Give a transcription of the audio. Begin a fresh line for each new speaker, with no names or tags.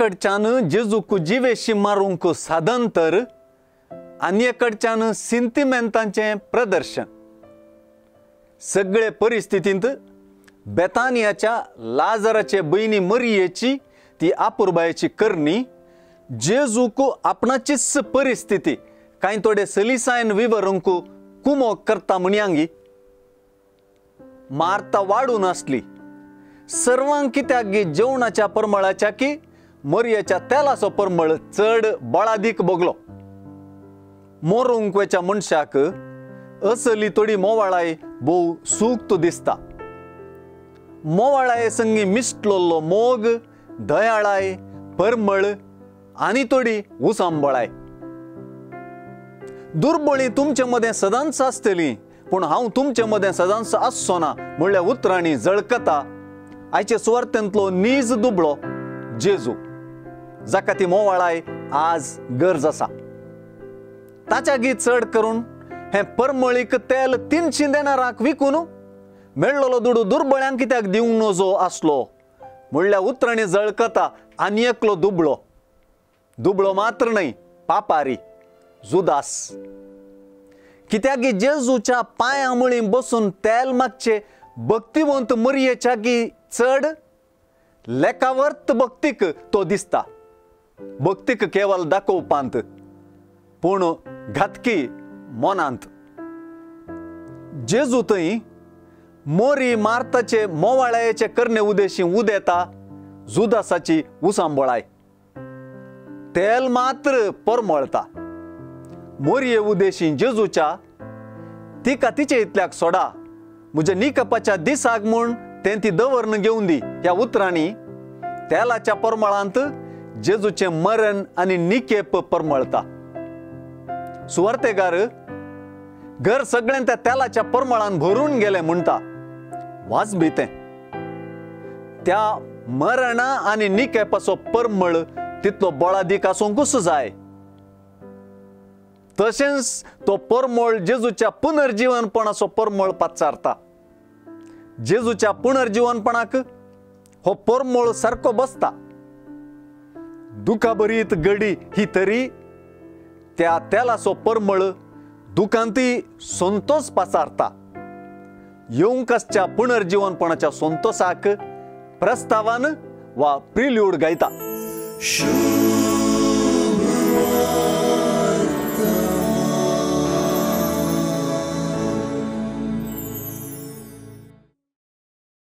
एकडच्यान जेजूक जिवेशी मारूंक साधन तर आनी एकडच्यान सिंतिमेंतांचें प्रदर्शन। सगळे परिस्थितींत बेतानियाच्या लाजराचे भयणी मरियेची ती आपुरबायेची करणी जेजूक आपणाचीच परिस्थिती कांय थोडे सलिसायन विवरूंक कुमोक करता म्हणयांगी। मार्ता वाडून आसली सर्वांक कित्याक गी जेवणाच्या परमळाच्या की मरियेच्या तेलाचो परमळ चड बळादीक भोगलो। मोरूंक वेच्या मनशाक असली थोडी मोवाळाय भोव सूक्त दिसता। मोवाळाये संगी मिसलोलो मोग, दयाळाय, परमळ आनी थोडी उसांबळाय। दुर्बळी तुमचे मदें सदांच आसतली पूण हांव तुमचे मदें सदांच आसचो ना म्हणल्या उतरांनी जळकता आयचे सुवार्थेंतलो नीज दुबळो जेजू, जाका ती मोवाळाय आज गरज आसा। ताच्या गी चड करून हें परमळीक तेल 300 देणाराक विकून मेळ्ळलो दुडू दुर्बळ्यांक कित्याक दिवंक नजो आसलो म्हणल्या उतरांनी जळकता आनी एकलो दुबळो, दुबळो मात्र न्हय पापारी जुदास, कित्याक गी जेजूच्या पांयां मुळीं बसून तेल मागचे भक्तिवंत मरियेच्या गी चड लेखावर्त भक्तीक तो दिसता। भक्तीक केवल दाखोवपांत पूण घातकी मनांत। जेजू थंय मोरी मार्ताचे मोवाळायेचे करणे उदेशी उदेता जुदासाची उसांबळाय, तेल मात्र परमळता। मोरये उदेशी जेजूच्या तिका तिचे इतल्याक सोडा म्हज्या निकपाच्या दिसाक म्हूण तें ती दवਰਨ घेवन दी ह्या उतरांनी तेलाच्या परमळांत जेजूचें मरण आनी निकेप परमळता। सुवार्तेगार घर सगळ्यां त्या तेलाच्या परमळान भरून गेलें म्हणटा, वाजबी तें त्या मरणा आनी निकेपाचो परमळ तितलो बळादीक आसूंकूच जाय। तशेंच तो परमळ जेजूच्या पुनर्जीवनपणाचो परमळ पाचारता। जेजूच्या पुनर्जीवनपणाक हो परमळ सारको बसता। दुखाभरीत गडी ही तरी त्या तेलाचो परमळ दुखांती संतोष पाचारता। येवंक आसच्या पुनर्जीवनपणाच्या संतोषाक प्रस्तावान वा प्रिल्यूड गायता।